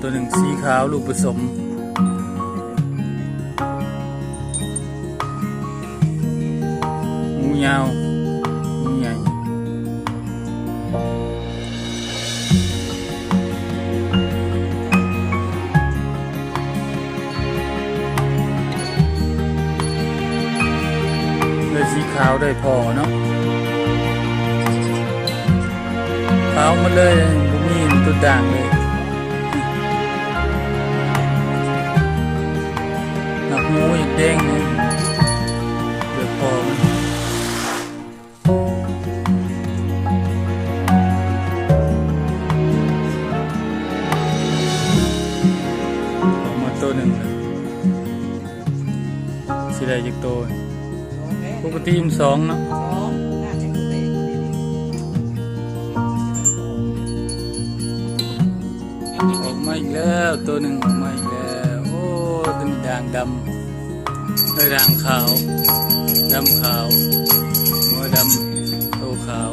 ຕົວໜຶ່ງສີຂາວລູກປະສົມ ຫູຍາວ ຫູໃຫຍ່ ໄດ້ສີຂາວໄດ້ພໍ່ເນາະ ຂາວໝົດເລີຍ ບໍ່ມີຕົວດ່າງເລີຍ. ໜັກໝູອີກແດງໜຶ່ງ ເລືອກພໍມັນ ອອກມາໂຕໜຶ່ງ ຊິໄດ້ຈັກໂຕ? ປົກກະຕິມັນສອງເນາະ. ອອກມາອີກແລ້ວ ໂຕໜຶ່ງອອກມາອີກແລ້ວ. ໂອ້ ໂຕນີ້ດ່າງດຳ ເອີ ດ່າງຂາວ ດຳຂາວ ຫົວດຳ ໂຕຂາວ.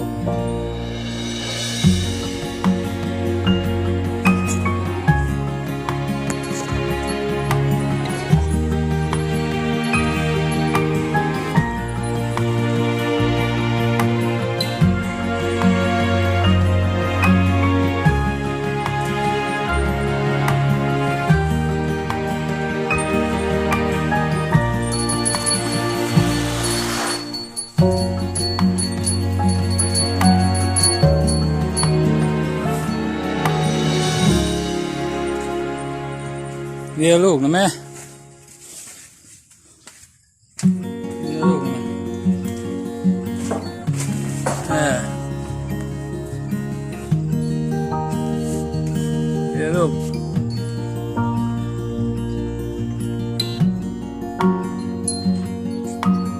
ເວຍລູກນະແມ່ ເວຍລູກນະ ເອີ ເວຍລູກ.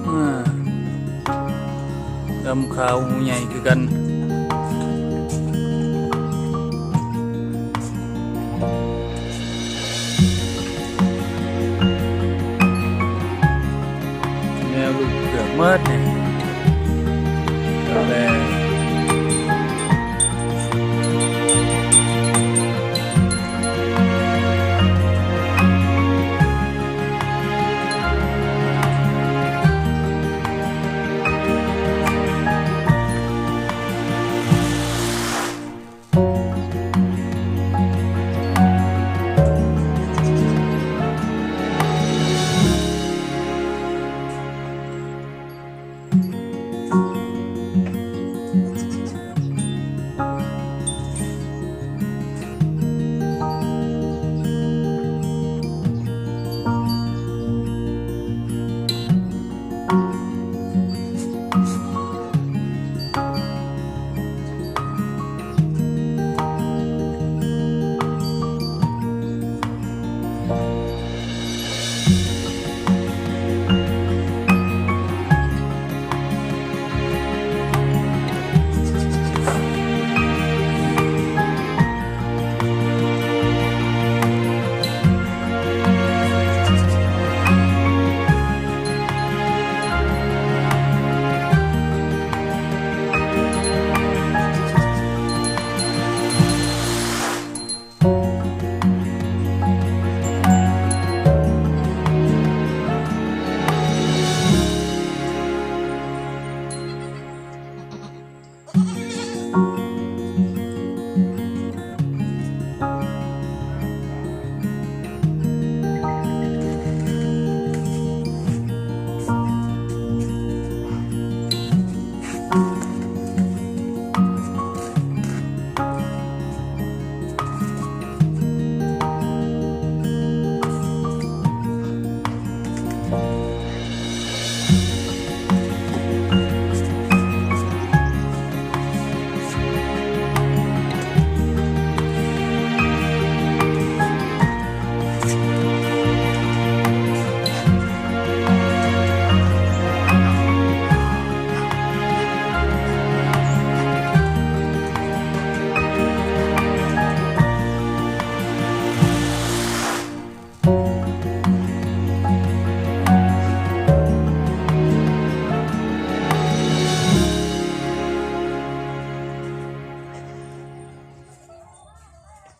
ອ່າ ດຳຂາວຫູໃຫຍ່ຄືກັນ ແນວລູກເກືອກໝົດນີ້ ແລ້ວແຫຼະ.